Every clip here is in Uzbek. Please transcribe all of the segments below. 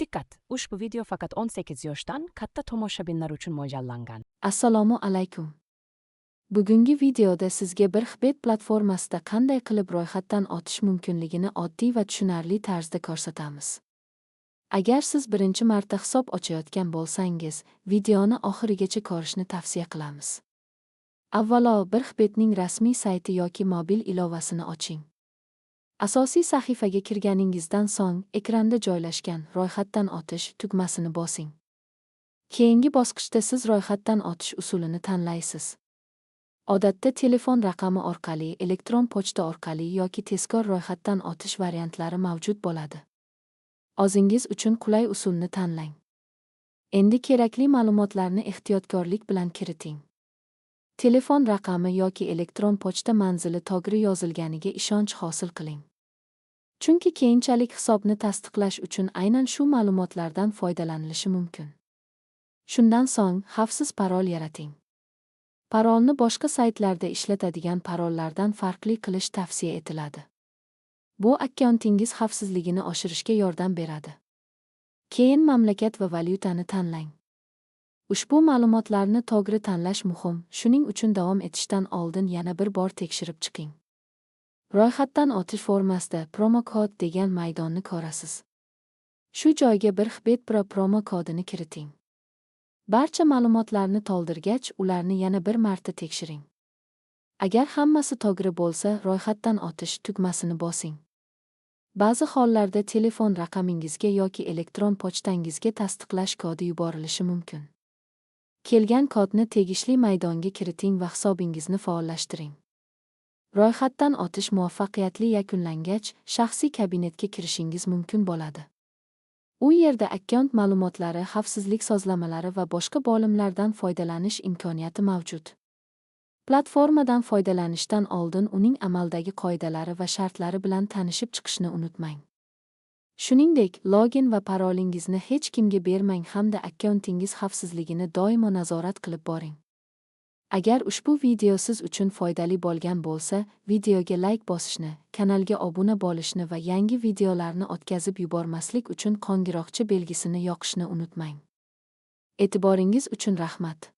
Dikkat! Ushbu video faqat 18 yoshdan katta tomoshabinlar uchun mo'ljallangan. Assalomu alaykum. Bugungi videoda sizga 1xBet platformasida qanday qilib ro'yxatdan o'tish mumkinligini oddiy va tushunarli tarzda ko'rsatamiz. Agar siz birinchi marta hisob ochayotgan bo'lsangiz, videoni oxirigacha ko'rishni tavsiya qilamiz. Avvalo 1xBetning rasmiy sayti yoki mobil ilovasini oching. Asosiy sahifaga kirganingizdan so'ng ekranda joylashgan "Ro'yxatdan o'tish" tugmasini bosing. Keyingi bosqichda siz ro'yxatdan o'tish usulini tanlaysiz. Odatda telefon raqami orqali, elektron pochta orqali yoki tezkor ro'yxatdan o'tish variantlari mavjud bo'ladi. O'zingiz uchun qulay usulni tanlang. Endi kerakli ma'lumotlarni ehtiyotkorlik bilan kiriting. Telefon raqami yoki elektron pochta manzili to'g'ri yozilganiga ishonch hosil qiling. Chunki keyinchalik hisobni tasdiqlash uchun aynan shu ma'lumotlardan foydalanilishi mumkin. Shundan so'ng xavfsiz parol yarating. Parolni boshqa saytlarda ishlatadigan parollardan farqli qilish tavsiya etiladi. Bu akkauntingiz xavfsizligini oshirishga yordam beradi. Keyin mamlakat va valyutani tanlang. Ushbu ma'lumotlarni to'g'ri tanlash muhim, shuning uchun davom etishdan oldin yana bir bor tekshirib chiqing. Ro'yxatdan o'tish formasida "Promo kod" degan maydonni ko'rasiz. Shu joyga 1xBet Pro promo kodini kiriting. Barcha ma'lumotlarni to'ldirgach, ularni yana bir marta tekshiring. Agar hammasi to'g'ri bo'lsa, "Ro'yxatdan o'tish" tugmasini bosing. Ba'zi hollarda telefon raqamingizga yoki elektron pochtangizga tasdiqlash kodi yuborilishi mumkin. Kelgan kodni tegishli maydonga kiriting va hisobingizni faollashtiring. Ro'yxatdan o'tish muvaffaqiyatli yakunlangach, shaxsiy kabinetga kirishingiz mumkin bo'ladi. U yerda akkaunt ma'lumotlari, xavfsizlik sozlamalari va boshqa bo'limlardan foydalanish imkoniyati mavjud. Platformadan foydalanishdan oldin uning amaldagi qoidalari va shartlari bilan tanishib chiqishni unutmang. Shuningdek, login va parolingizni hech kimga bermang hamda akkauntingiz xavfsizligini doimo nazorat qilib boring. Agar ushbu video siz uchun foydali bo'lgan bo'lsa, videoga layk bosishni, kanalga obuna bo'lishni va yangi videolarni o'tkazib yubormaslik uchun qo'ng'iroqcha belgisini yoqishni unutmang. E'tiboringiz uchun rahmat.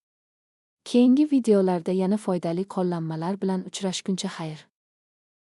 Keyingi videolarda yana foydali qo'llanmalar bilan uchrashguncha xayr.